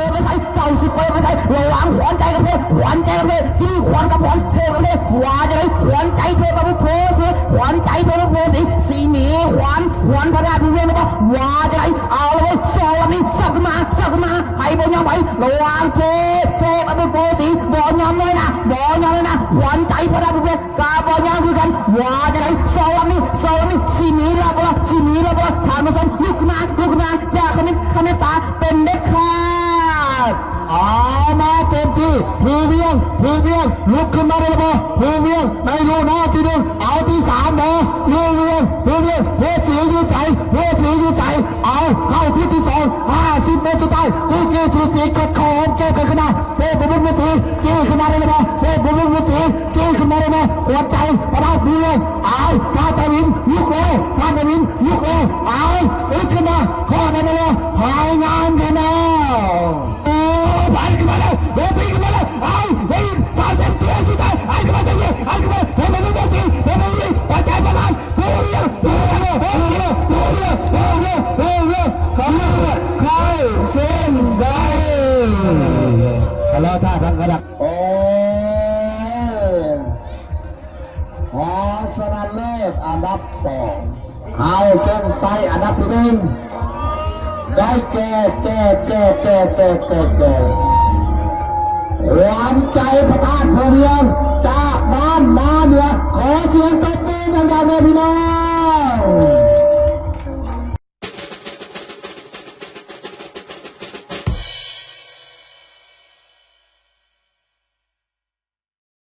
ເປີດໄປໃສ ເຈົ້າຊິເປີດໄປໃສ ລະຫວ່າງຂວັນໃຈກັບເທບ ຂວັນໃຈກັບເທບ ທີ່ນີ້ຂວັນກັບຂວັນ ເທບກັບເທບ ວ່າຈັ່ງໃດ ຂວັນໃຈເທບປະບຸດໂພສີ ຂວັນໃຈເທບປະບຸດໂພສີ ຊິໜີຂວັນ ຂວັນພະທາດພູວຽງໄດ້ບໍ່ ວ່າຈັ່ງໃດ ເອົາລະເວີຍ ສອງລຳນີ້ ສັບຂຶ້ນມາ ສັບຂຶ້ນມາ ໃຜບໍ່ຍອມໃຜ ລະຫວ່າງເທບ ເທບປະບຸດໂພສີ ບໍ່ຍອມນ້ອຍໜ້າ ບໍ່ຍອມນ້ອຍໜ້າ ຂວັນໃຈພະທາດພູວຽງ ກະບໍ່ຍອມຄືກັນ ວ່າຈັ່ງໃດ ສອງລຳນີ້ ສອງລຳນີ້ ຊິໜີລະບໍ່ລະ ຊິໜີລະບໍ່ລະ ທ່ານຜູ້ຊົມ ລຸກຂຶ້ນມາ ລຸກຂຶ້ນມາ ຢ່າຂະມິດ ຂະມິດຕາ ເປັນເດັດຂາດ ເອົາມາເຕັມທີ່ ພູວຽງ ພູວຽງ ລຸກຂຶ້ນມາໄດ້ລະບໍ່ ພູວຽງ ໃນລູກນ້ອງທີໜຶ່ງ ເອົາທີສາມບໍ່ ພູວຽງ ພູວຽງ ເພດສີຢູ່ໃສ ເພດສີຢູ່ໃສ ເອົາ ເຂົ້າທິດທີສອງ ຫ້າສິບເມັດສຸດທ້າຍ ຄູ່ກີ້ສູສີ ກອດຄໍຫອມແກ້ມກັນຂຶ້ນມາ ເທບປະບຸດພູສີ ຈີ້ຂຶ້ນມາໄດ້ລະບໍ່ ເທບປະບຸດພູສີ ຈີ້ຂຶ້ນມາໄດ້ບໍ່ ຂວັນໃຈ ພະທາດພູວຽງ ເອົາ ທ່ານທະວິນ ລຸກແລ້ວ ທ່ານທະວິນ ລຸກແລ້ວ ເອົາ ອຶດຂຶ້ນມາ ຂໍໄດ້ມາແລ້ວ ພາຍງານຂຶ້ນມາ ໂອ້ ພາຍຂຶ້ນມາແລ້ວ ໂດນຕີຂຶ້ນມາແລ້ວ ເອົາ ໄດ້ອີກ ສາມສິບ ຕົວສຸດທ້າຍ ໄອ້ຂຶ້ນມາ ໄອ້ຂຶ້ນມາ ເທບປະບຸດພູສີ ເທບປະບຸດພູສີ ຂວັນໃຈ ພະທາດ ພູວຽງ ພູວຽງ ພູວຽງ ພູວຽງ ເຂົ້າ ເຂົ້າເສັ້ນໄຊ ຮະໂລ ທ່າທາງຄະນະ ໂອ້ຍ ຮອງຊະນະເລີດອັນດັບສອງ ເຂົ້າເສັ້ນໄຊອັນດັບທີໜຶ່ງ ໄດ້ແກ່ ແກ່ ແກ່ ຂວັນໃຈພະທາດພູວຽງ ຈາກ